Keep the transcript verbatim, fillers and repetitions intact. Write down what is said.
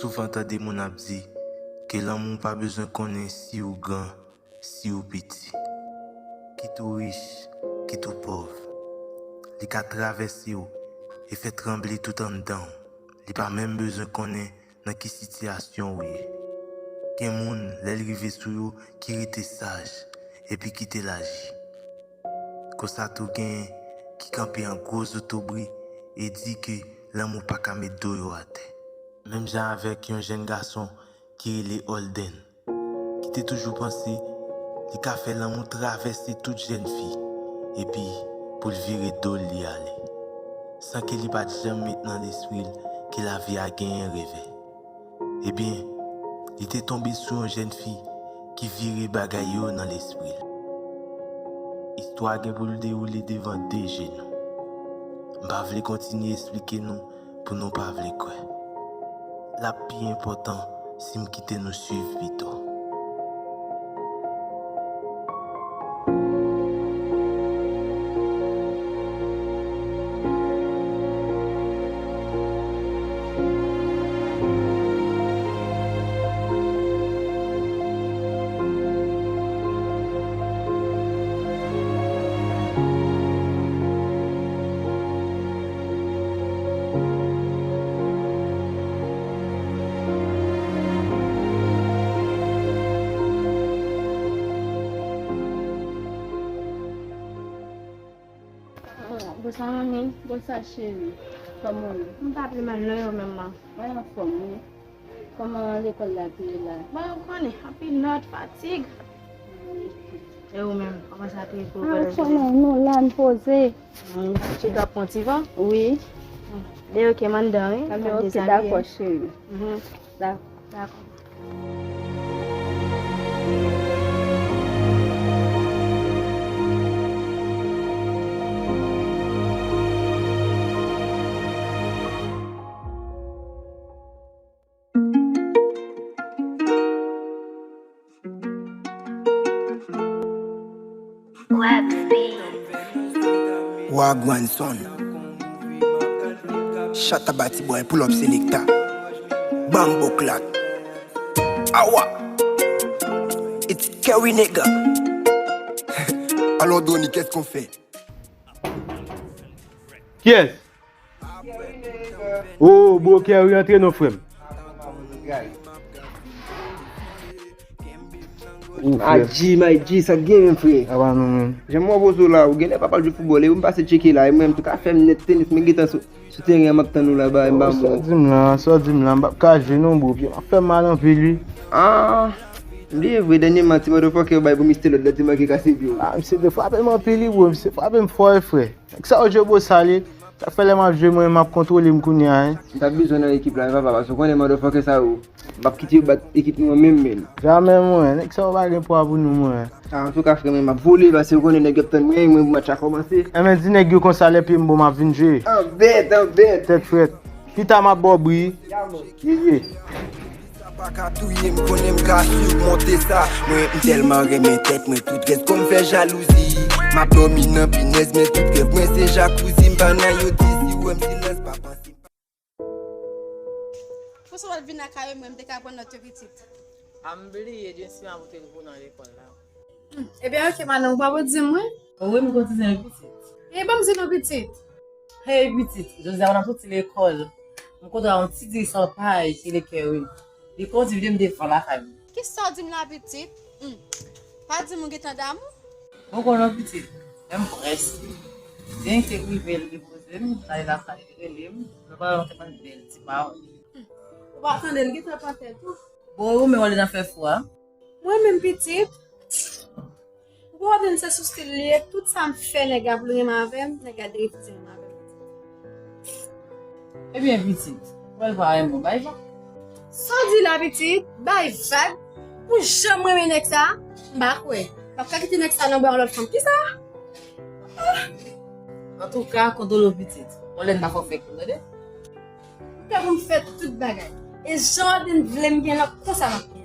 Souvan tande moun ap di ke lanmou pa bezwen konnen si w gran, si w piti. Kit ou rich, kit ou pòv. Li ka travèse w e fè tranble tout anndan w. Li pa menm bezwen konnen nan ki sitiyasyon w ye. Gen moun, lè l rive sou yo, ki rete saj epi kite l aji. Konsa tou genyen ki kanpe an gwo zotobri e di ke lanmou pa ka met do yo atè. Menm jan avèk yon jèn gason ki rele Holden, ki te toujou panse li ka fè lanmou travèse tout jèn fi, epi pou l vire do l li ale, san ke li pa t janm met nan lespri l ke lavi a genyen revè. Ebyen, li te tonbe sou yon jèn fi ki vire bagay yo nan lespri l. Istwa a gen pou l dewoule devan de je nou. M pa vle kontinye esplike nou pou nou pa vle kwè. L ap pi enpòtan si m kite nou swiv pito. Bonsoir, manmi. Bonsoir, chérie. Kòman w ye? M pa pi mal, non, e ou menm, man? Mwen anfòm, wi. Kòman lekòl la te ye la? Bon, ou konnen, anpil nòt, fatig. E ou menm, kòman sa te ye pou ou? Ah, konnen, nou la, n poze. Hmm, chita pran ti van? Wi. Hmm. Ebyen, ok, m anndan, wi. Ebyen, ok, dakò, cheri. Mhm. Dakò. Dakò. Wagwan son. Shut up, batty boy, pull up selector. Bamboclat. Awa. It's Kerry nigga. Alors Donny, qu'est-ce qu'on fait? Kiyès? Oh, bro, Kerry, antre non, frè m. Oh, frè. My G, my G, sa k gen menm, frè? Apa non, menm. Jan m wè w poze w la, ou genlè pa pral jwe foutbòl, e m pase tcheke la, e mwen menm tou ka fè m nèt tenis, mwen gentan sou, sou teren an, m ap tann ou laba, e m pa bon. Sa w di m la, sa w di m la, m p ap ka jwe non, bro, pye m ap fè m mal anpil, wi. Ah, m bliye vre, dènyèman, ti motherfucker yo bay pou misye lòt la, te manke kase pye w. Ah, misye te frape m anpil, wi, bro, misye frape m fò, wi, frè. Nèg sa yo jwe bosal ye. Sa fè lè m ap jwe, mwen, m ap kontwole m kounye a, en. M t ap bezwen nan ekip la, wi, papa, paske w konnen motherfucker sa yo, m p ap kite yo bat ekip nou an menm, menm. Jamè, mwen. Nèg sa yo pa gen pwa pou nou, mwen. Ah, antouka, frè mwen, m ap vole, paske w konnen nèg yo ap tann mwen, mwen, pou match la kòmanse. Enben, di nèg yo konsa, lè pye m bon, m ap vin jwe. An bèt, an bèt. Tèt frèt. Pita m ap ba w bri. Ya, man. Ye. Sa pa ka touye m, konnen m ka sipòte sa. Mwen, m tèlman renmen tèt mwen, tout rès kò m fè jalouzi. M ap dòmi nan pinèz, men tout rèv mwen se jakouzi. M pa nan yo di si w wè m silans, pa panse. Pou sa w al vin lakay mwen, m te ka pran nòt yo pitit. A m bliye, Jensi m ap vote l pou nan lekòl la. Hmm, ebyen, ok, madanm, ou pa pou di mwen? Wi, m kotize yon pitit. E ban m di nou pitit. Hey, pitit, jodi a, pandan m soti lekòl, m kontre yon ti gri san pay ki rele Kerwin. Li kondui vide m devan lakay mwen. Kisa w di m la, pitit? Hmm. Pa di m ou gentan damou? Ou konnen, pitit, lè m près, byen ke rive, l depoze m, l ale lakay, li rele m, nou pale yon ti bèl ti pawòl. Hmm. Ou pa tande, l gentan panse tou. Bon, ou menm, w ale nan fè fwa. Mwen menm, pitit, ou pa wè se sou stil li ye, tout sa m fè nèg la pou l renmen avè m, nèg la derefize renmen avè m. Ebyen, pitit, ou wè l pa renmen w, bay vag. Sa w di la, pitit? Bay vag? Pou jan m renmen nèg sa, m pa kwè. M p ap ka kite nèg sa nan bra yon lòt fanm. Kisa? Antouka, kontwole w, pitit. Yon lè n pa fè w fè kou, tande? M pè pou m fè tout bagay. E jan w di m vle m gen l, konsa m ap gen.